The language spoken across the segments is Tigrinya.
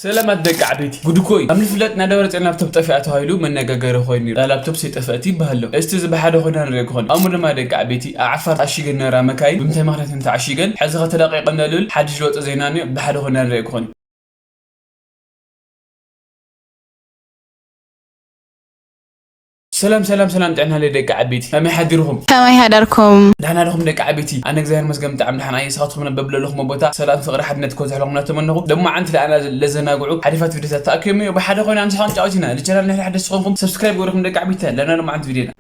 ሰላማት ደቂ ዓበይቲ፣ ጉድ እኮ እዩ። ከም ዝፍለጥ ናይ ደብረፅዮን ላፕቶፕ ጠፊኣ ተባሂሉ መነጋገሪ ኮይኑ ነይሩ። እዛ ላፕቶፕ ሰይጠፍአት ይበሃል ኣሎ። እስቲ እዚ ብሓደ ኮይና ንሪኦ ክኾን። ኣሙ ድማ ደቂ ዓበይቲ፣ ኣብ ዓፋር ተዓሺገን ነራ መካይን ብምንታይ ምኽንያት ተዓሺገን፣ ሕዚ ከተለቂቐን ልብል ሓድሽ ዝወፀ ዜና እኒኦ፣ ብሓደ ኮይና ንሪኦ ክኾን። ሰላም ሰላም ሰላም፣ ጥዕና ለይ ደቂ ዓበይቲ፣ ከመይ ሓዲርኩም? ከመይ ሓደርኩም? ደሕና ዲኹም ደቂ ዓበይቲ? ኣነ እግዚኣብሔር ይመስገን ብጣዕሚ ደሕና እየ። ንስኻትኩም ነበብ ለለኹም ቦታ ሰላም፣ ፍቕሪ፣ ሓድነት ክበዝሐልኩም እናተመነኹ፣ ደሞ ዓንቲ ለኣና ለዘናግዑ ሓሪፋት ቪዲዮታት ተኣኪቦም እዮም። ብሓደ ኮይና ንስኻን ጫወት ኢና። ልቻናል ንሕና ሓደሽ ዝኾንኩም ሰብስክራይብ ገይርኩም ደቂ ዓበይቲ፣ ለና ደሞ ዓንቲ ቪዲዮና።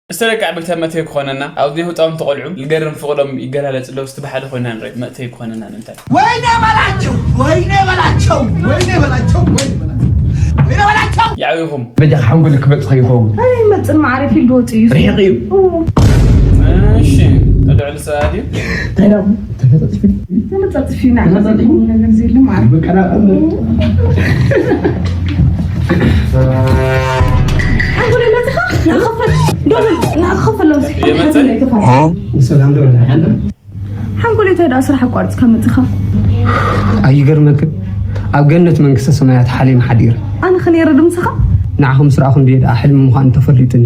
እስተ ደቂ ዓበይቲ መእተዊ ክኾነና፣ ኣብዚ ህፃውንቲ ቆልዑ ልገርም ፍቕዶም ይገላለፅ ኣለዉ። እስቲ ብሓደ ኮይና ንርኢ፣ መእተዊ ክኾነና ንምንታይ? ወይኔ በላቸው፣ ወይኔ በላቸው፣ ወይኔ በላቸው፣ ወይኔ በላቸው፣ ወይኔ በላቸው። የዕቢኹም። በጃ ሓንጎል ክበፅኸ ይኸውን። ኣይመፅን፣ ማዕረ ፊልድ ወፂኡ እዩ። ርሒቕ እዩ። እዎ። እሺ፣ ተድዕል ሰኣል እዩ። እንታይ ደኣ? ተመጻጽፊ። ተመጻጽፊ፣ ንዓኻ ተመጻጽፊ። ዘይኮነ ነገር የለን ማለት። መቀላቀል። ሓንጎለይ መጺኻ? ንኣኻ ክኸፈል። ዶ፣ ንኣኻ ክኸፈል ኣለዎ። የመጸ? ሰላም ዶ? ሓንጎለይ እንታይ ደኣ ስራሕ ኣቋርጽካ መጺኻ? ኣይገርመክን? ኣብ ገነት መንግስተ ሰማያት ሓሊም ሓዲር። ኣነ ኸ ነይረ ዶ ምሳኻ? ንዓኹም ምስ ረኣኹ እንድየ ደኣ ሕልሚ ምዃኑ ተፈሊጡኒ።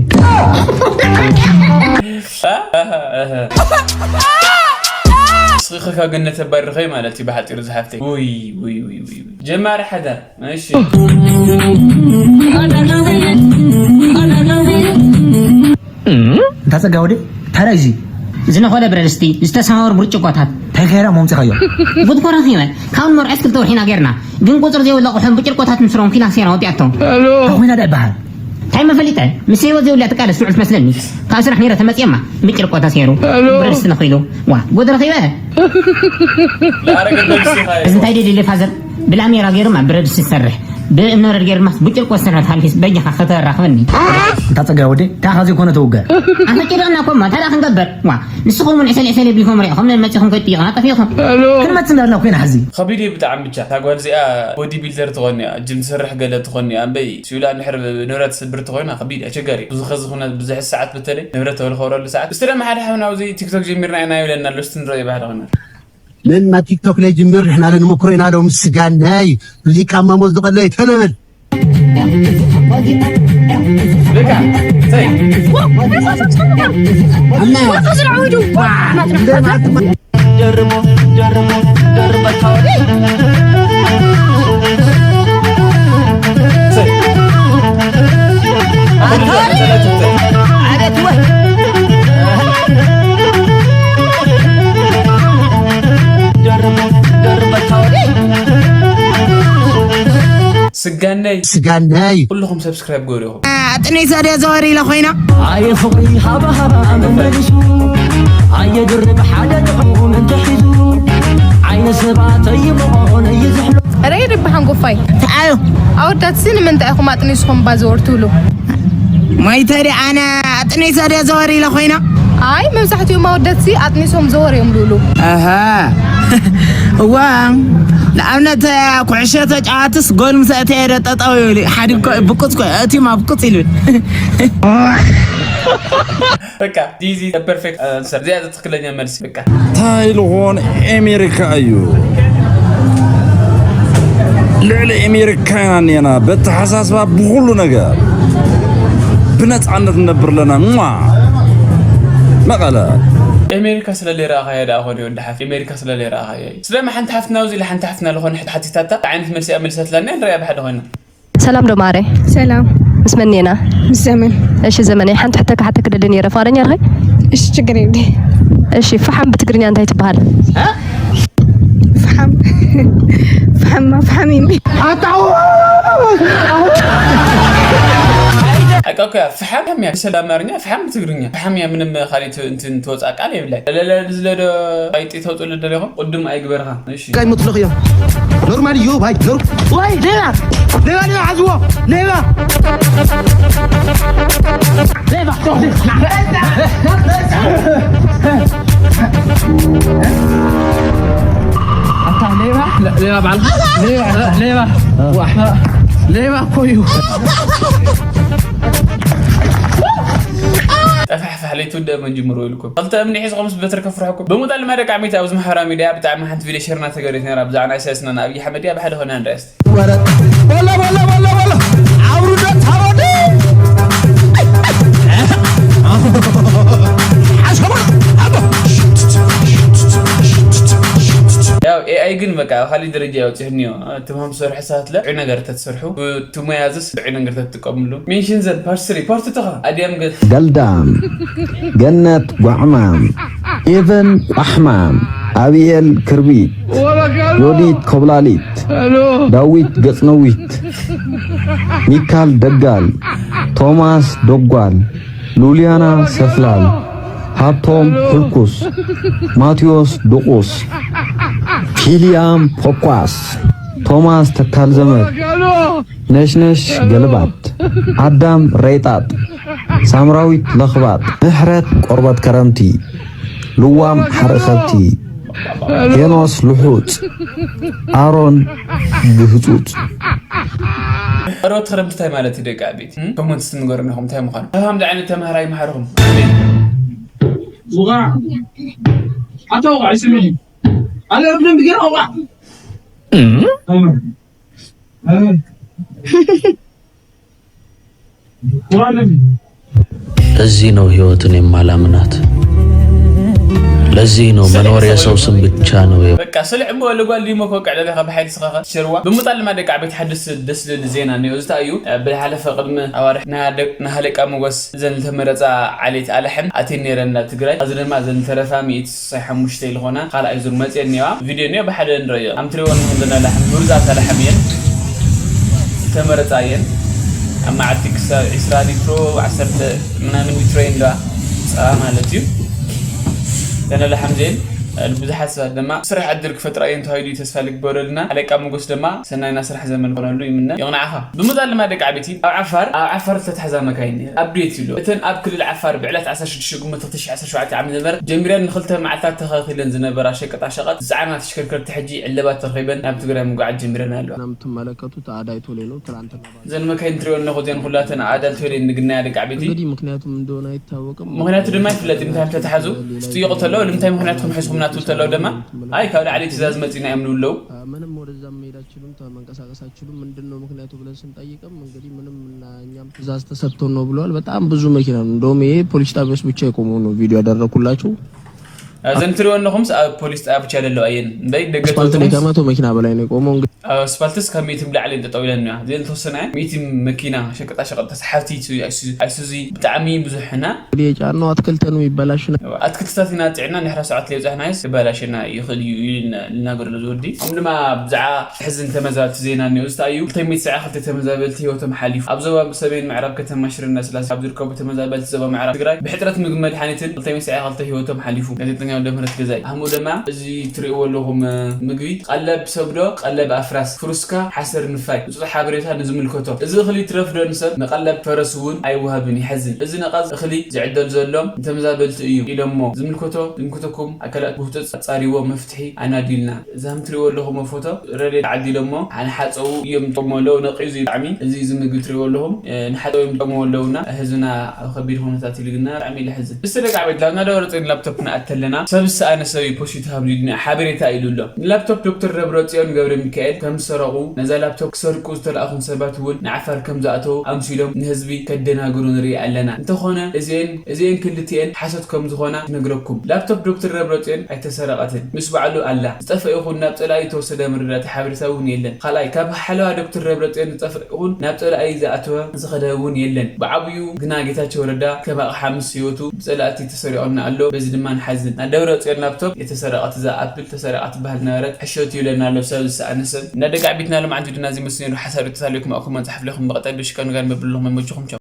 ስኺ ካብ ገነት ኣባሪኸይ ማለት እዩ ብሓፂሩ ዝሓፍተይ። ውይ፣ ውይ፣ ውይ፣ ውይ፣ ውይ። ጀማሪ ሓዳር። እሺ። እንታ ጸጋ ወደ ታዲያ እዚ ዝነኾለ ብረድስቲ፣ ዝተሰባበሩ ብርጭቆታት። እንታይ ገይራ መምጽኻዮ? ቡትኮ ረኺበ። ካብ ንመርዖስ ክልተ ወርሒና ጌርና። ግን ቁጽሪ ዘይብሉ ኣቑሑን ብጭርቆታት ምስሮም ኪና ሴራ ወጢኣቶ። ካብ ኮይና ዳ ይበሃል? እንታይ መፈሊጠ? ምስ ህይወት ዘይብሉ እያ ትቃለስ ትውዕል ትመስለኒ። ካብ ስራሕ ነይረ ተመጽየማ። ብጭርቆ ተሰይሩ። ብረድስቲ ነኺሉ። ዋ፣ ጉድ ረኺበ። ለኣረገ ብረድስቲ ኻየ። እዚ እንታይ ደልዩ ፋዘር? ብላሜራ ገይሩ ማ ብረድስቲ ዝሰርሕ። ብእምነበረድ ገይሩ ማስ ብጭርቆ ዝሰርሕ ትሃልፊስ በጃኻ ከተራኽበኒ። እንታ ጸጋ ወደ፣ እንታይ ኻዚ ኮነ ተውገ? ኣፈቂድና እኮ እሞ፣ እንታይ ደኣ ክንገብር? ዋ፣ ንስኹም እውን ዕሰል ዕሰል የብልኩም ርኢኹም፣ ነን መጺኹም ከይትጥይቑና ጠፊእኹም። ክንመጽእ እንዳበልና ኮይና ሕዚ። ከቢድ እዩ ብጣዕሚ ብቻ። እታ ጓል እዚኣ ቦዲ ቢልደር ትኾን እያ፣ ጅም ትሰርሕ ገለ ትኾን እያ፣ እምበይ ስኢላ እንድሕር ንብረት ትስብር ተኾይና ከቢድ እዩ፣ ኣቸጋሪ እዩ። ብዙ ኸዚ ኹነ ብዙሕ ሰዓት በተለይ ንብረት ተበልኸብረሉ ሰዓት። እስቲ ደማ ሓደ ሓውና ኣብዚ ቲክቶክ ጀሚርና ኢና ይብለና ኣሎ፣ እስቲ ንረኦ ብሓደ ኾይና። መን ናብ ቲክቶክ ለይ ጅምር ንሕና ለንሞክሮ ኢና ዶ ምስጋናይ ሙዚቃ ማሞ ዝቐለይ ተለበል። በቃ፣ ሰይ። ደርሞ፣ ደርሞ፣ ደርበታው። ሰይ። ስጋነይ። ስጋነይ። ኩልኹም ሰብስክራይብ ገይሩ ኢኹም። ኣጥኒሳ ድያ ዘወር ኢለ ኮይና? ኣየ ፍቕሪ ሃባ ሃባ መመሊሱ፣ ኣየ ድርብ ሓደ ጥዑም እንተሒዙ፣ ዓይነ ሰባት ኣይምቖን እዩ ዝሕሎ። ርኢድ ይበሓን ጎፋይ። ተዓዮ። ኣወዳትሲ ንምንታይ ኢኹም ኣጥኒስኹም እባ ዘወር ትብሉ? ማይተሪ ኣነ ኣጥኒሰ ድየ ዘወር ኢለ ኮይና? ኣይ፣ መብዛሕትኦም ኣወዳትሲ ኣጥኒሶም ዘወር እዮም ልብሉ። ኣሃ። እዋ፣ ንኣብነት ኩዕሾ ተጫዋትስ ጎል ምስ ኣእተየ ዶ ጠጠው ይብል? ሓዲግ ኮ-፣ ብቁፅ ኮ-፣ ኣእትዩ ማብቁፅ ይብል። በቃ፣ this is the perfect answer። እዚኣ ትኽክለኛ መልሲ። በቃ። እንታይ ልኾን ኣሜሪካ እዩ። ልዕሊ ኣሜሪካ ኢና እኒአና። በተሓሳስባ ብኹሉ ነገር ብነፃነት ንነብር ኣለና። ሟ! መቐለ። ኣሜሪካ ስለ ዘይረኣኻያ ደኣ ኾን ወዲ ሓፍ። ኣሜሪካ ስለ ዘይረኣኻያ እዩ። ስለማ ሓንቲ ሓፍትና ኣብዚ ኢላ ሓንቲ ሓፍትና ልኾነ ሕቶ ሓቲታታ፣ እንታይ ዓይነት መልሲ እያ መሊሳትላና ንሪኣ ብሓደ ኮይና። ሰላም ዶ ማረ? ሰላም። ምስ መን ኢና? ምስ ዘመን። እሺ ዘመነይ፣ ሓንቲ ሕቶ ክሓተኪ ደሊ ነይረ፣ ፍቓደኛ ዲኺ? እሺ፣ ችግር የለ። እሺ፣ ፈሓም ብትግርኛ እንታይ ትበሃል? ፈሓም። ፈሓማ፣ ፈሓም እዩ። ሓቂ እኮ እያ፣ ፈሓም እያ። ስለ ኣማርኛ ፈሓም ብትግርኛ። ፈሓም እያ፣ ምንም ካልእ እንትን ትወፅኣ ቃል የብላን። ለለለ ዝለዶ ቀይጢ ተውፅሉ ደሊኹም? ቅድም ኣይግበርኻ። እሺ። እንታይ መጥለኽ እዮም? ኖርማል እዩ፣ ባይ፣ ኖር-፣ ዋይ፣ ሌባ! ሌባ፣ ሌባ፣ ሓዝዎ! ሌባ! ሌባ! ኣታ ሌባ! ሌባ ባዕልኻ? ሌባ! ሌባ! ዋ! ሌባ እኮ እዩ። ጠፋሕፋሕ ዘይትውደእ መን ጅምሮ ኢልኩም። ክልተ እምኒ ሒዝኹምስ በትሪ ከፍርሐኩም። ብምጣል ድማ ደቂ ዓመይቲ ኣብዚ ማሕበራዊ ሚድያ ብጣዕሚ ሓንቲ ቪድዮ ሸር እናተገበረት ነይራ። ብዛዕባ ናይ ኢሳያስና ኣብይ ኣሕመድ እያ ባሕዲ ኮይና ንርኣያ እስቲ። ወረ በሎ በሎ በሎ በሎ። ኣውርዶ ታወደ። ሓሰባ። ያው ኤኣይ ግን በቃ ኣብ ካሊእ ደረጃ ያውፅሕ እኒዮ። ትምህም ዝሰርሑ ሰባት ለ ጥዑይ ነገር ተትሰርሑ፣ እቲ ሞያ ዝስ ጥዑይ ነገር ተትጥቀምሉ። ሜንሽን ዘን ፓርት ስሪ ፓርት ቱ ኸ ኣድያም ገ- ገልዳም፣ ገነት ጓዕማም፣ ኤቨን ቋሕማም፣ ኣብኤል ክርቢት፣ ዮዲት ኮብላሊት፣ ዳዊት ገጽነዊት፣ ሚካል ደጋል፣ ቶማስ ደጓል፣ ሉልያና ሰፍላል፣ ሃብቶም ሕልኩስ፣ ማቴዎስ ድቑስ፣ ኪልያም ፖኳስ፣ ቶማስ ተካል ዘመድ፣ ነሽነሽ ገልባጥ፣ ኣዳም ረይጣጥ፣ ሳምራዊት ለኽባጥ፣ ምሕረት ቆርበት ከረምቲ፣ ልዋም ሓርኢ ከብቲ፣ ሄኖስ ልሑጽ፣ ኣሮን ግህጹጽ። ቆርበት ከረምቲ እንታይ ማለት እዩ ደቂ ዓበይቲ? እም? ኮመንት እስቲ ንገሩና ኢኹም እንታይ ምዃኑ። ካብ ከምዚ ዓይነት ተምሃራይ ይምሃርኹም። ኣሜን። ውቓዕ። ኣታ ውቓዕ ይስምዒ። ኣነ ብደንብ ገይረ ውቓዕ። እም? ለዚህ ነው ህይወትን የማላምናት። ለዚህ ነው መኖር የሰው ስም ብቻ ነው። በቃ ስልዕ እሞ ልጓል ዲሞ ከወቅዕ ለለኻ ብሓይሊ ስኻኻ ትሸርዋ። ብምጣል ድማ ደቂ ዓበይቲ ሓድስ ደስ ዝብል ዜና እኒኦ። እዚ እንታይ እዩ? ብዝሓለፈ ቅድሚ ኣዋርሕ ናሃለቃ መጎስ ዘን ዝተመረፃ ዓሌት ኣለሕም ኣትየን ነይረን ናብ ትግራይ። እዚ ድማ ዘን ዝተረፋ ሚእቲ ስሳይ ሓሙሽተ ዝኾና ካልኣይ ዙር መፅየን እኒዋ። ቪድዮ እኒኦ ብሓደ ንረዮ። ኣም ትሪእወን ዘለኹም ኣለሕም ምሩፃት ኣለሕም እየን። ዝተመረፃ እየን። ኣብ መዓልቲ ክሳብ ዒስራ ሊትሮ፣ ዓሰርተ ምናምን ሊትሮ እየን ደዋ ፀባ ማለት እዩ። ዘን ኣለሕም እዚአን ብዙሓት ሰባት ድማ ስራሕ ዕድል ክፈጥራ እየን ተባሂሉ እዩ ተስፋ ልግበረልና። ኣለቃ መጎስ ድማ ሰናይና ስራሕ ዘመን ኮነሉ ይምነ። ይቕናዕኻ። ብምጣል ድማ ደቂ ዓበይቲ ኣብ ዓፋር፣ ኣብ ዓፋር ዝተታሕዛ መካይን ነይረን። ኣፕዴት ይብሎ። እተን ኣብ ክልል ዓፋር ብዕለት ዓሰርተ ሽዱሽተ ግንቦት ክልተ ሺሕ ዓሰርተ ሸውዓተ ዓመተ ምህረት ጀሚረን ንኽልተ መዓልታት ተኸልኪለን ዝነበራ ሸቀጣ ሸቀጥ ዝፀዓና ተሽከርከርቲ ሕጂ ዕለባት ተረኺበን ናብ ትግራይ ምጉዓዝ ጀሚረን ኣለዋ። የምትመለከቱት ኣዳይ ቶሌ ነው። ትናንትና እዘን መካይን ትሪኦ ኣለኹ እዚአን ኩላተን ኣዳል ቶሌ ንግናያ ደቂ ዓበይቲ። እንግዲህ ምክንያቱም እንደሆነ አይታወቅም። ምክንያቱ ድማ ይፍለጥ እዩ። እንታይ ተታሓዙ ዝጥይቁ ተለዉ ንምንታይ ምክንያትኩም ሒዝኩም ናትው ተለዉ ድማ ኣይ ካብ ላዕሊ ትእዛዝ መፂና እዮም ንብለው። ምንም ወደዛ መሄድ አትችሉም፣ መንቀሳቀስ አትችሉም። ምንድን ነው ምክንያቱ ብለን ስንጠይቅም እንግዲህ ምንም እና እኛም ትእዛዝ ተሰጥቶን ነው ብለዋል። በጣም ብዙ መኪና ነው። እንደውም ይሄ ፖሊስ ጣቢያ ውስጥ ብቻ የቆመው ነው ቪዲዮ ያደረኩላችሁ። እዘን ትሪኦ ኣለኹምስ ኣብ ፖሊስ ጣቢያ ብቻ ዘለዋ እየን እምበይ ደገ ኣስፋልት ላይ ተውትምስ ከመቶ መኪና በላይ ነው የቆመው። እንግዲህ ኣብ ኣስፋልትስ ካብ ሚእቲ ብላዕሊ እየን ጠጠው ኢለን እኒዋ። እዚአን ዝተወሰና እየን። ሚእቲ መኪና ሸቀጣ ሸቀጥ ተሳሓብቲ ኣይሱ- ኣይሱዚ ብጣዕሚ ብዙሕ እና እንግዲህ የጫነው አትክልት ነው የሚበላሽ ነው። ኣትክልትታት ኢና ፅዕና ንድሕራ ሰዓት ለይብፃሕናዮስ ክበላሸና ይኽእል እዩ ኢሉ ልናገር ኣሎ ዝወዲ። ከም ድማ ብዛዕባ ሕዝን ተመዛበልቲ ዜና እኒኦ። እዚ እንታይ እዩ? ክልተ ሚእቲ ሰብዓ ክልተ ተመዛበልቲ ህይወቶም ሓሊፉ። ኣብ ዞባ ሰሜን ምዕራብ ከተማ ሽረ እንዳስላሴ ኣብ ዝርከቡ ተመዛበልቲ ዞባ ምዕራብ ትግራይ ብሕፅረት ምግቢ መድሓኒትን ክልተ ሚእቲ ሰብዓ ክልተ ህይወቶም ሓሊፉ። ጋዜጠኛ ወልደምህረት ገዛኢ። ኣህሙ ድማ እዚ ትሪእዎ ኣለኹም ምግቢ ቀለብ ሰብዶ፣ ቀለብ ኣፍራስ፣ ፍሩስካ፣ ሓሰር ንፋይ፣ ህጹጽ ሓበሬታ ንዝምልከቶ። እዚ እኽሊ ትረፍዶ ንሰብ መቐለብ ፈረስ እውን ኣይወሃብን፣ ይሐዝን። እዚ ነቐዝ እኽሊ ዝዕደል ዘሎም ንተመዛበልቲ እዩ ኢሎሞ። ዝምልከቶ፣ ዝምልከተኩም ኣካላት ብህጹጽ ኣጻሪዎ መፍትሒ ኣናድዩልና። እዛም ትሪእዎ ኣለኹም ፎቶ ረድኤት ዓዲሎሞ፣ ሓሓፀቡ እዮም ጠሞ ኣለዉ፣ ነቒዙ እዩ ብጣዕሚ። እዚ፣ እዚ ምግቢ ትሪእዎ ኣለኹም፣ እ፣ ንሓፀቡ እዮም ጠሞ ኣለዉና፣ ህዝብና ኣብ ከቢድ ኩነታት ይልግና፣ ብጣዕሚ ለሕዝን። እስቲ ደቂ ዓበይቲ፣ ላብና ደብረፅዮን ላፕቶፕ ንኣተለና፣ ሰብ ዝሰኣነ ሰብ እዩ ፖስት ሃብሉ ሓበሬታ ኢሉ ኣሎ። ንላፕቶፕ ዶክተር ደብረፅዮን ገብረ ሚካኤል ከም ዝሰረቑ፣ ነዛ ላፕቶፕ ክሰርቁ ዝተላእኹን ሰባት እውን ንዓፋር ከም ዝኣተዉ ኣምሲሎም ንህዝቢ ከደናግሩ ንርኢ ኣለና። እንተኾነ እዚኤን፣ እዚኤን ክልቲኤን ሓሶት ከም ዝኾና ክነግረኩም። ላፕቶፕ ዶክተር ደብረፅዮን ኣይተሰረቐትን፣ ምስ ባዕሉ ኣላ። ዝጠፍአ ይኹን ናብ ፀላኢ ዝተወሰደ መረዳእታ ሓበሬታ እውን የለን። ካልኣይ፣ ካብ ሓለዋ ዶክተር ደብረፅዮን ዝጠፍአ ይኹን ናብ ፀላኢ ዝኣተወ ዝኸደ እውን የለን። ብዓብዩ ግና ጌታቸው ረዳ ከም ኣቕሓ ምስ ህይወቱ ብፀላእቲ ተሰሪቑና ኣሎ። በዚ ድማ ንሓዝን። ናይ ደብረፅዮን ላፕቶፕ የተሰረቐት እዛ ኣፕል ተሰሪቓ ትበሃል ነበረት። ሕሸት ይብለና ኣሎ ሰብ ዝሰኣነ ሰብ። እንዳ ደቂ ዓቢትና ሎማዓንቲ ቪድዮና እዚ መስል ነይሩ። ሓሳብ ርኢቶ ተሃልዩኩም ኣብ ኮመንት ጸሓፉለይ። ብቐጻሊ ቪድዮ ሽካብ ንጋር መብልኹም መመችኹም። ቻው።